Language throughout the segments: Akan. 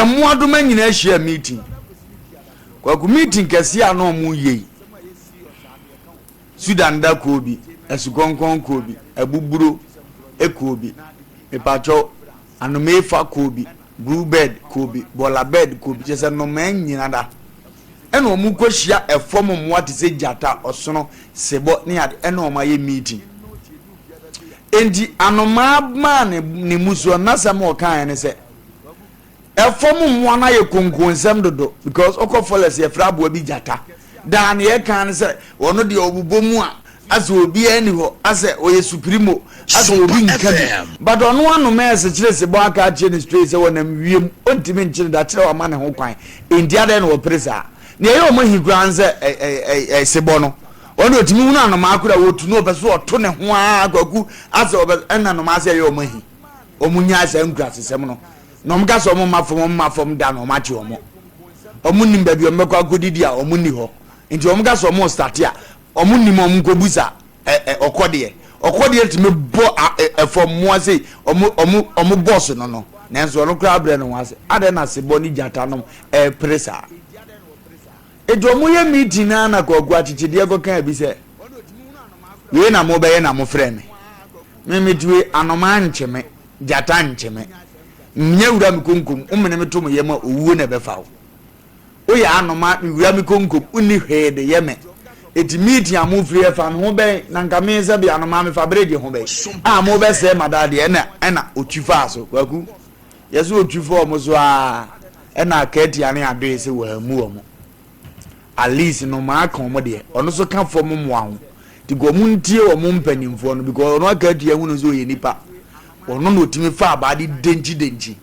Mmoadoma nyinaa hyia meeting. Kwaku meeting kɛseɛ a na wɔn yɛ yi. Sudan da kuo bi, asukɔnkɔn kuo bi, abuburo kuo bi, mepakyɛw anomeefa kuo bi, blue bird kuo bi, bɔla bird kuo bi, kyerɛ sɛ nnomaa nyina da. Ɛna wɔn kɔ hyia ɛfam mmoa te sɛ gyata, ɔsono, sebɔ ne ade ɛna wɔn ayɛ meeting. Enti anomaa maa ne ne mu soɔ n'asɛm a ɔkaeɛ ne sɛ Ɛfam mmoa no ayɛ konkonsɛm dodo because wokɔ forest yɛfrɛ aboa bi gyata. Daa nea yɛka ne sɛ ɔno deɛ ɔbobɔ mu a asɛ obiara nni hɔ asɛ ɔyɛ supremo asɛ obi nka bi but ɔno anom ɛsekyere sebɔ aka akyerɛ no straight sɛ ɔnam wiem ɔntumi nkyere da kyerɛ wama ne ho kwan enti adɛn na ɔpere saa. Nea ɛyɛ wɔn ahi koraa ne sɛ ɛ sebɔ no ɔno deɛ ɔtumi hunu anomaa koraa ɔtu no ɔpɛ sɛ ɔto ne ho ara kwaku asɛ ɔpɛ ɛna anomaa sɛ ɛyɛ wɔn ahi wɔn nyaa saa nkurasesɛm no. Na wɔn ka sɛ wɔn mma fam, wɔn mma fam da na wɔn akye wɔn. Wɔn nim baabi wɔn bɛkɔ akɔdidi a wɔn nni hɔ. Nti wɔn ka sɛ wɔn starte a, wɔn nim wɔn nkɔbusa ɛ ɛ ɔkɔdeɛ. Ɔkɔdeɛ tumi bɔ a ɛ ɛfam mmoa sei, wɔn wɔn wɔn bɔs no no. Nanso ɔno koraa brɛ ne ho ase. Adɛn na sebɔ ne gyata nom ɛrepere saa? Nti wɔn yɛ meeting naa na Kwaku Akyekyedeɛ kɔkaa bi sɛ, wei na mobɛyɛ na mofrɛ me. Me mete wei, anomaa nkye me. Gyata nkye me. Menya wura me konkom, wo mene me to me yam a owuo na ɛbɛfa wo. Woyɛ anoma, me wura me konkom, wonni hwee de yɛ me. Eti meeting a mofiri ɛfa me ho bɛn, na nka me sɛ bea anoma mefa bregye ho bɛn a mobɛsɛe m'adadeɛ ɛna ɛna otwi faa so. Kwaku, yɛse otwi faa ɔmo so aa ɛna Akaatia ne Adoe se wɔammu ɔmo. At least nnomaa ka wɔn deɛ ɔno nso ka fam mmoa ho nti nka wɔn ntie wɔn mpanimfoɔ no because ɔno aka atua hunu sɛ ɔyɛ nipa ɔno na ɔtumi fa abaa de denkyi denkyi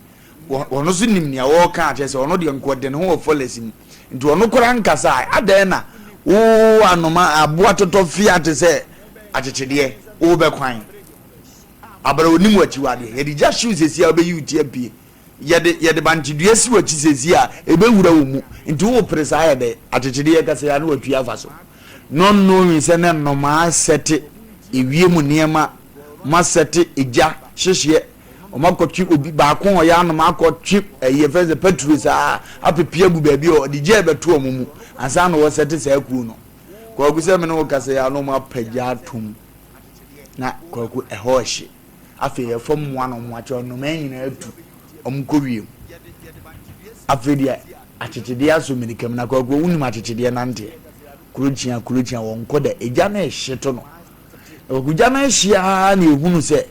ɔno nso nim nea ɔreka akyerɛ sɛ ɔno deɛ nka ɔde ne ho wɔ fɔlɛsi mu nti ɔno koraa nkasa a adɛn na wo anoma aboa totɔ fia te sɛ akyekyedeɛ wobɛkwan abara onim akyiwadeɛ yɛde gya hyew sɛsi a wobɛyi wo ti apue Yɛde yɛde bankye dua si w'akyi seesei a, ɛbɛwura wo mu. Nti worepere saa ayɛ dɛn? Akyekyedeɛ kasa yi a na watwi afa so. Not knowing sɛ na nnomaa sɛte ewiem nneɛma, wɔasɛte egya hyehyeɛ, wɔakɔtwe obi baako a ɔyɛ anoma akɔtwe ɛyi yɛfrɛ no sɛ paturo saa apepe agu baabi a ɔde gya rebɛto wɔn mu ansa na wɔsɛte saa kuo no. Kwaku sɛ me ne wo kasa yi a na wɔapagya atom na Kwaku ɛhɔ rehye. Afei ɛfam mmoa na wɔn akyɛ nnomaa nyinaa atu wɔn kɔ wiem. Afei deɛ akyekyedeɛ asɔ mirika mu na kwakuo wonim akyekyedeɛ nanteɛ. Kurokyia kurokyia wɔn kɔ da egya no ɛhye to no. Na kwaku gya no ɛhye ara na ehunu sɛ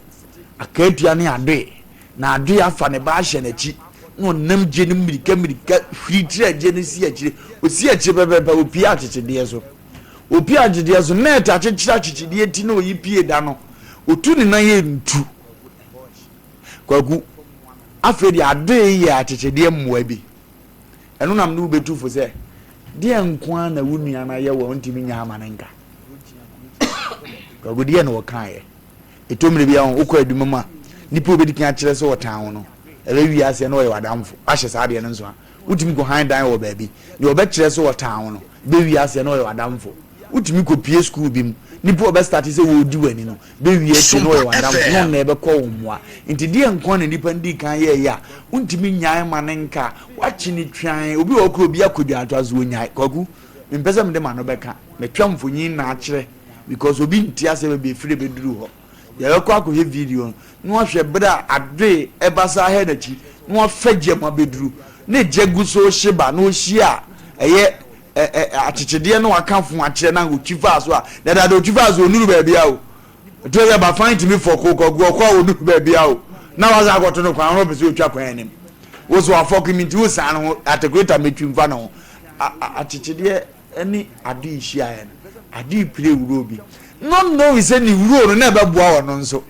akaatua ne adoe na adoe afa ne ba ahyɛ n'akyi na ɔnam gye no mirika mirika hwiri tiri agye no si akyire osi akyire pɛpɛpɛ opie akyekyedeɛ so. Opie akyekyedeɛ so nɛɛte akyekyere akyekyedeɛ ti na oyi pie da no. Otu ne nan yɛ ntu. Kwaku, afei deɛ adoe yɛ akyekyedeɛ mmoa bi. Ɛno nam ne wobɛtu fo sɛ, deɛ nko ara na wo nua no ayɛ wɔ ntumi nya ama no nka. Kwaku, deɛ na ɔkaeɛ. Ɛtɔ mmerɛ bi a wokɔ adwuma mu a, nipa obɛdi kan akyerɛ sɛ ɔtan wo no, ɛbɛwie aseɛ na ɔyɛ w'adamfo. Wahyɛ saa adeɛ no nso a, wotumi kɔ han dan wɔ baabi, deɛ ɔbɛkyerɛ sɛ ɔtan wo no, bɛwie aseɛ na ɔyɛ w'adamfo. Wotumi kɔpue sukuu bi mu, nipa a ɔbɛstate sɛ ɔredi w'ani no, bɛwie akyire na ɔyɛ w'adamfo na ɔno na ɛbɛkɔ wo mmoa. Nti deɛ nko ara na nipa no dii kan yɛeɛ a, wontumi nnyae ma no nka a, woakye no twann. Obi wɔ hɔ koraa obi akɔ dwaatwa so ɔnnyae. Kwaku, mempɛ sɛ mede m'ano bɛka, matwa mfonyin na akyerɛ because obi nte aseɛ baabi ɛfiri bɛduru hɔ. Yɛbɛkɔ akɔhwɛ video no na wahwɛ berɛ a adoe ɛba saa hɛ n'akyi na wafa gya mu abɛduru na gya gu so rehye ba na ɔhyia a ɛyɛ ɛ ɛ akyekyedeɛ na waka fo akyerɛ na ɔtwi faa so a dadaada ɔtwi faa so ɔnuru baabi a o ɛtɔ sɛ bafan tumi fɔko kɔgu ɔkɔ a ɔnuru baabi a o na wasa akɔto no kwan ho ɔpɛ sɛ ɔtwa kwan anim wo so afɔko mi nti wo san ho atekoreta mɛtwi mfa ne ho akyekyedeɛ ne Adee hyiaeɛ no, Adee piree wuro bi, not knowing sɛ ne wuro no na ɛbɛboa ɔno nso.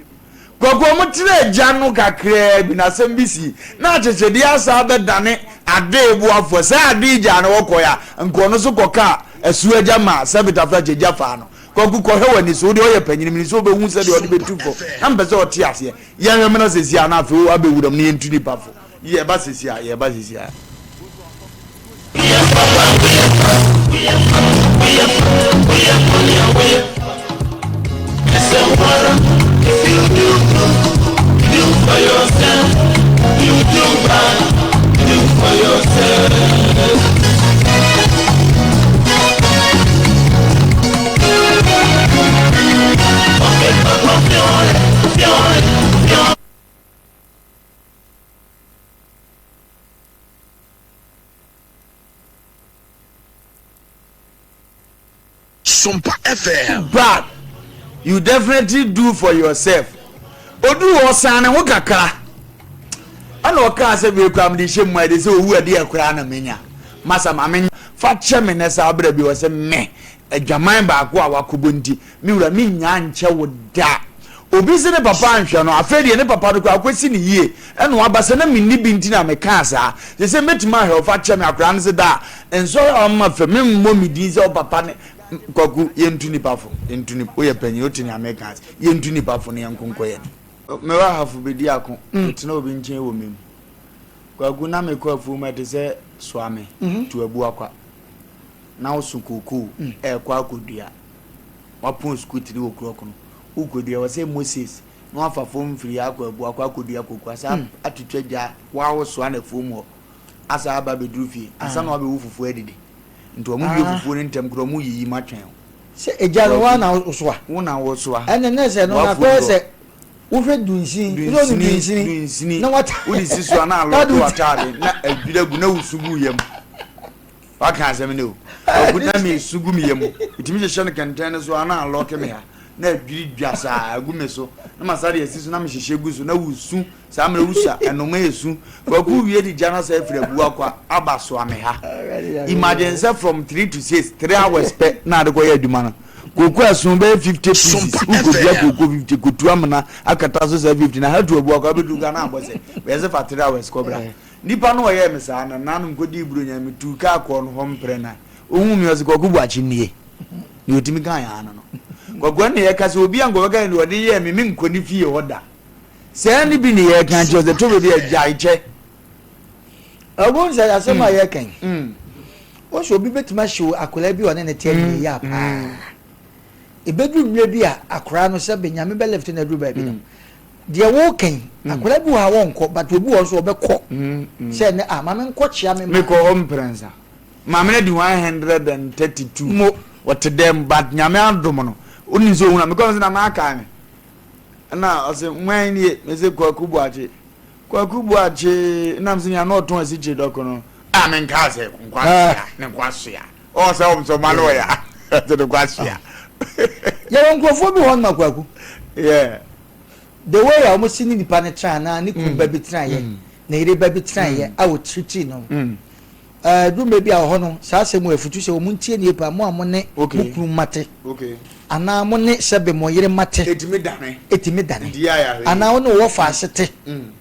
Kwaku wɔn tenaa gya no kakraa bi na asɛm bi sii, na akyekyedeɛ asan abɛdane Adee boafoɔ. Sɛ Adee gyaa no hɔ kɔeɛ a, nka ɔno nso kɔkaa asuo agya maa Sɛbit Afrakye gya faa no. Kwaku kɔhwɛ w'ani so, wo deɛ ɔyɛ panyini, menim sɛ wobɛhu sɛdeɛ ɔde bɛtu fam, na mepɛ sɛ ɔte aseɛ. Yɛnhwɛ mmra seesei ara na afei abɛwura mu na yɛntu nnipa fo. Yɛba seesei ara, yɛba seesei ara. Sompa FM. Bad you definitely do for yourself oduru hɔ ɔsan ne ho kakra ɛna ɔkaa sɛ wei koraa mede hyɛ mu a ɛde sɛ owu ɛdeɛ koraa na menya masa ma me fa kyɛ me nɛ saa berɛ bi wɔ sɛ me adwaman baako a wakɔbɔ nti Me wura, mennyaa nkyɛ wo da. Obi se ne papa anhwɛ no, afei deɛ ne papa no koraa akɔsi no yie ɛna waba sɛ na menni bi nti na mekaa saa. Seesei mɛtumi ahwɛ wo, fa kyɛ me. Akwadaa no se, Daa, nsɔre a wama fam, memmɔ me din sɛ wo papa ne Kwaku, yɛntu nnipa fo, yɛntu nnipa, woyɛ panyin, wote nea meka ase, yɛntu nnipa fo na yɛnko nkɔ yɛn anim. Mewɔ ahafo bɛdi ako, metena obi nkyɛn wɔ me mu. Kwaku, na mekɔ afuom a ɛte sɛ soa me, tu abuakwa. na woso kookoo rekɔ akɔdua, wapɔn sukuu tiri o'clock no, worekɔdua, wɔ sɛ Moses na wafa fam mfiri akɔ abu akɔ akɔdua kookoo, asa mm. atwitwa gya, wawosoa na afuom hɔ, asa aba abɛduru fie, ansa na wabɛwu fufuo adidi. Nti wɔn wie ah. fufuo no ntɛm koraa wɔn yiyi ma twɛn o. Sɛ egya no wa na wosoa. Wo na wosoa. Ɛnna ne sɛ no na kɔyɛ sɛ wohwɛ dunsin dunsini dunsini na wata wode si so a na alɔto wataade na adwira gu na wusu gu yam. Waka asɛm no o. Kwaku na me su gu me yam. Metumi hyehyɛ no kɛntɛn no so a na alɔke me ha. Na adwiri dwa saa agu me so. Na masa de asi so na mehyehyɛ gu so na wusu. Saa mmerɛ wusua ɛnoma esu. Kwaku wie de gya no asa afiri abu akɔ aba soa me ha. Imagine sɛ from 3 to 6, 3 hours pɛ na ade kɔyɛ adwuma no. Koko ɛso bɛyɛ 50 pieces. Wokɔdua koko 50 kɔtu amena akata so saa 50 na ha tu abu akɔ abɛduru Ghana abɔ sɛ. Bɛyɛ sɛ fa 3 hours kɔ bra. Nipa no ɔyɛɛ me saa no, nanom kɔdii Buronya, metuu kaa kɔɔ no hɔ mprɛ nan. Ɔhuu me ɔse, Kwaku Boakye nie. Deɛ ɔtumi kaeɛ ara no no. Kwaku ɛnna yɛka sɛ obi a nka ɔbɛka deɛ ɔde yɛɛ me, menkɔ ne fie hɔ da. Sɛɛ ne bi ne yɛreka kyerɛ sɛ tɔ baabi a gyae kyɛ. Ɛwom sɛ asɛm a yɛreka yi, wo sɛ obi bɛtumi ahyew akwadaa bi a ɔne ne te awie yɛ a paa. Ɛbɛduru mmerɛ bi a akwadaa no sɛ Nyame bɛlifte no aduru baabi no, Deɛ woka yi, akwadaa bi wɔ ha wɔnkɔ, but obi wɔ hɔ nso ɔbɛkɔ. Sɛ ɛnɛ ah, maame nkɔ kyea me maame. Mekɔ hɔ mprɛnsa. Maame no adi 132. Mo. Ɔte dɛm, but Nyame adom no, wonim sɛ ohunu a, mekɔ no sɛ Nana akae me. Ɛna ɔse, hwan nie? Mese Kwaku Boakye. Kwaku Boakye, ɛna mese nea na ɔtɔn asikyire dɔko no. Ah, menkaa sɛ nkwasoa, ne nkwasoa. Ɔwɔ sɛ ɔm sɛ ɔma no ɔya. Ɔte ne nkwasoa. Yɛwɔ nkurɔfoɔ bi wɔ hɔ nom a Kwaku. Yeah. The way a wɔn si ne nipa no tena anaa ne kunu ba bi tena yɛ, ne yere ba bi tena yɛ a wɔtiritii no. Ɛɛ duru mmerɛ bi a wɔ hɔ no, saa asɛm wɔ afutu sɛ wɔn ntie nie paa, mo a mo ne mo kunu mate anaa mo ne sɛbe mo yere mate. Etumi dane. Etumi dane. Anaa wo ne wɔ faase te.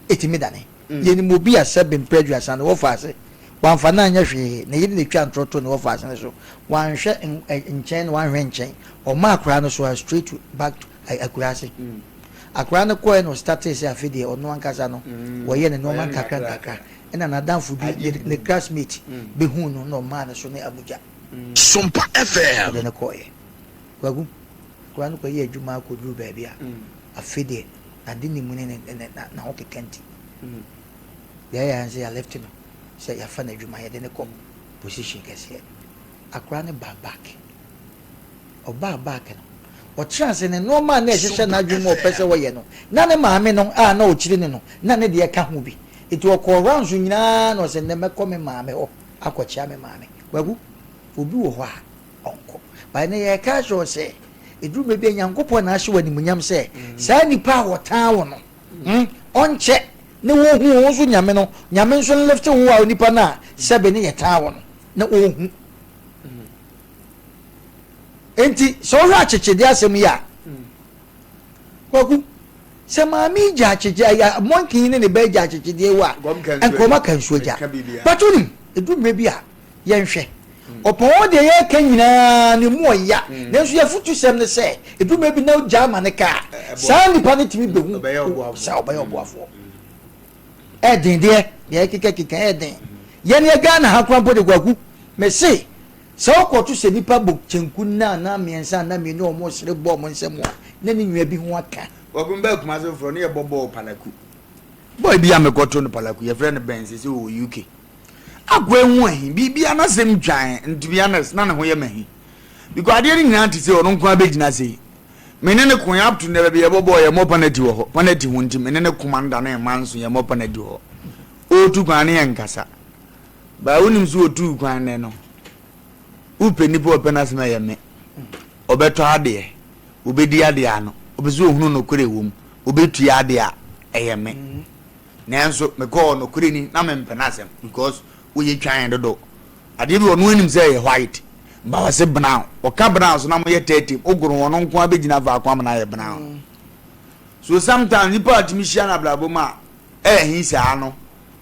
Etumi dane. Yɛnim obi a sɛbe mpɛ aduasa no wɔ faase, wamfa no anyɛ hwee, ne yere na etwa ntorɔ too ne wɔ faase no so, wanhwɛ nkyɛn na wanhwɛ nkyɛn, ɔmaa akwadaa no so a straight to back to Akuraase. Akwadaa no kɔeɛ na ɔstartee sɛ afei deɛ ɔno ankasa no wɔyɛ ne nneɛma nkakra nkakra. Ɛna n'adamfo bi, ne classmate bɛhuu no na ɔmaa no so ne Abuja. Sompa FM. Ɔde no kɔeɛ. Kwaku, akwadaa no kɔyɛɛ adwuma kɔduruu baabi a, afei deɛ n'ade ne mu ne n'ahokeka nti, deɛ ɛyɛ ara ne sɛ yɛalifte no sɛ yɛafa no adwuma, yɛde no kɔ position kɛseɛ. Akwadaa no baa back. Ɔbaa back no, ɔtraa ase, ne nnoɔma a na ɛhyehyɛ n'adwene mu a ɔpɛ sɛ ɔyɛ no, na ne maame no a na ɔkyiri no no, na ne deɛ ka ho bi. Nti ɔkɔɔ rounds nyinaa na ɔsɛ nnɛ mɛkɔ me maame hɔ akɔkyea me maame. Kwaku, obi wɔ hɔ a, ɔnkɔ. But ɛnnɛ yɛreka akyerɛ wo sɛ, ɛduru mmerɛ bi a Nyankopɔn na ahyɛ wo animuonyam sɛ saa nipa a ɔtaa wo no, hmm, ɔnkyɛ ne wɔhu wo nso Nyame no, Nyame nso nlifte wo a onipa no a sɛbe ne yɛtaa wo no, na ɔhu. Enti sɛ wohwɛ akyekyedeɛ asɛm yi a, Kwaku, sɛ maame yi gya akyekye ayi monkey yi ne ne ba gya akyekyedeɛ yi a, nka wɔn aka nsuo gya. But wonim, ɛdu mmerɛ bi a, yɛnhwɛ. Ɔpɔn deɛ yɛreka nyinaa ne mu ɔya, nanso yɛafotusɛm ne sɛ, ɛdu mmerɛ bi na wogya ama ne ka a, saa nipa no tumi bɛhu sɛ ɔbɛyɛ ɔboafoɔ. Ɛden deɛ, deɛ yɛkekakeka ɛden. Yɛn yɛ Ghana ha koraa mpo de Kwaku, mese Sɛ wokɔto sɛ nnipa bɔ kyenku nna anaa mmiɛnsa anaa mmienu a wɔresere bɔ wɔn nsam a, na ne nua bi ho aka. Kwaku mebaa Kumasi foforɔ ne yɛbɔ bɔɔl Palaku. Boy bi a mekɔto no Palaku yɛfrɛ no Ben seesei ɔwɔ UK. Akoa yi ho ahi, biribia n'asɛm twan, to be honest, na ne ho yɛ m'ahi. Because adeɛ no nyinaa te sɛ ɔno nko ara bɛgyina sei. Me ne no ko up to nnɛ baabi yɛbɔ bɔɔl yɛmmɔ penalty wɔ hɔ. Penalty ho nti me ne no ko ma no da ne mma nso yɛmmɔ penalty wɔ hɔ. Ɔretu kwan ne yɛnkasa. Baa wonim sɛ ɔtuu kwan nnɛ no, wopɛ nnipa ɔpɛ n'asɛm ɛyɛ me. Ɔbɛtɔ adeɛ, ɔbɛdi adeɛ ano, ɔpɛ sɛ ɔhunu nokorɛ wɔ mu, ɔbɛtua adeɛ a, ɛyɛ me. Nanso mekɔɔ nokorɛ ni na mempɛ n'asɛm because woyɛ twan dodo. Adeɛ bi ɔno anim sɛ ɛyɛ white ba ɔse brown ɔka brown so na moyɛ 30 wogoro ɔno nko ara bɛgyina faako ama no ayɛ brown. So sometimes nipa a tumi hyia no abrabɔ mu a ɛɛhi saa no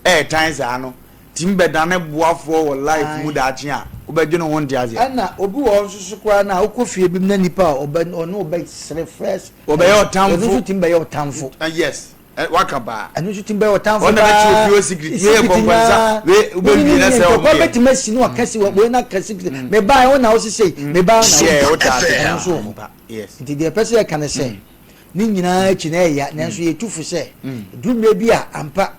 ɛɛtan saa no tumi bɛdane boafoɔ wɔ life mu daakye a wobɛdwene ho nte aseɛ. Ɛna obi wɔ hɔ nso so koraa no a wokɔ fie bi mu na nipa a ɔbɛ ɔne wo bɛsere first Ɔbɛyɛ ɔtamfo. Ɔno nso tumi bɛyɛ ɔtamfo. Yes. Ɛ waka paa. Ɛno nso tumi bɛyɛ ɔtamfo paa. Wɔn na bɛkye obi wɔ secret. Wei yɛ kɔnkɔnsa. Wei wobɛwie na sɛ wɔn yɛ. Ntɔkwa bɛtumi asi na waka si wei na ka secret. Me baa ɛhɔ na wosesei. Me baa na wosesei. Ɛno nso wɔ hɔ. Nti deɛ ɛpɛ sɛ yɛka ne sɛ ne nyinaa akyi na ɛya nanso yɛtu fo sɛ ɛduru mmerɛ bi a ampa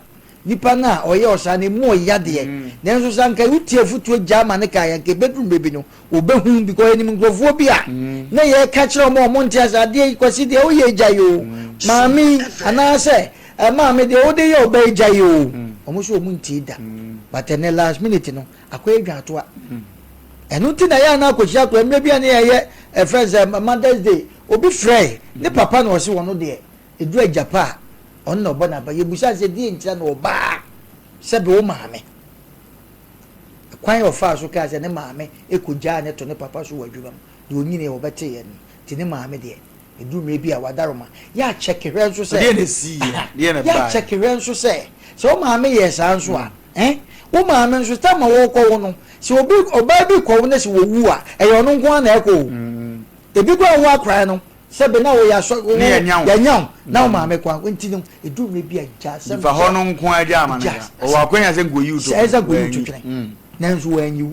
Nipa no a ɔyɛ ɔsaa no, emu ɔya deɛ, nanso sɛ anka wotie afotuo gyaa ma no kaeɛ anka ɛbɛduru mmerɛ bi no, wɔbɛhu because yɛnim nkurɔfoɔ bi a na yɛreka kyerɛ wɔn a wɔnte ase adeɛ yi Kwasi deɛ woyɛ yi gyae oo, maame yi anaasɛ maame deɛ wode yɛ ɔba yi gyae oo, wɔn nso wɔn ntie da but ɛnɛ last minute no akɔyɛ dwaatoa. Ɛno nti na yɛ a na akɔhyia akora mmerɛ bi a ne yɛyɛ ɛfrɛ sɛ Mother's Day obi frɛe ne papa na ɔse wɔn deɛ Ɛduru agya pa a, ɔno na ɔbɔ n'aba. Yɛbisaa no sɛ, Deɛn ntira na ɔbaa sɛbe wo maame? Ɛkwan a ɔfaa so kaa sɛ ne maame kɔgyaa no to ne papa so wɔ adwuma mu, deɛ ɔnyiniiɛ wɔbɛteeɛ no nti, ne maame deɛ, ɛduru mmerɛ bi a, wadaroma. Yɛakyɛke hwɛ nso sɛ, Deɛn na ɛsiiɛ? Deɛn na ɛbaeɛ? Yɛakyɛke hwɛ nso sɛ, sɛ wo maame yɛɛ saa nso a, eh, wo maame nso, tam a wɔrekɔ wo no, sɛ obi, ɔbaa bi rekɔ wo na sɛ wɔwu a, ɛyɛ ɔno nko ara na ɛkɔ o. Ebi koraa a ɔwɔ akwadaa no, Sɛbe na woyɛ asɔ wo Ne yɛanya wo. yɛanya wo na wo maame kɔ a nti no ɛduru mmerɛ bi a gya asɛm Nifa hɔ no nko ara gya ama no gya gya. Ɔwɔ akwanya sɛ nka oyi wo to sɛ ɛsɛ nka oyi wo to wanyi. twene nanso wanyi wo.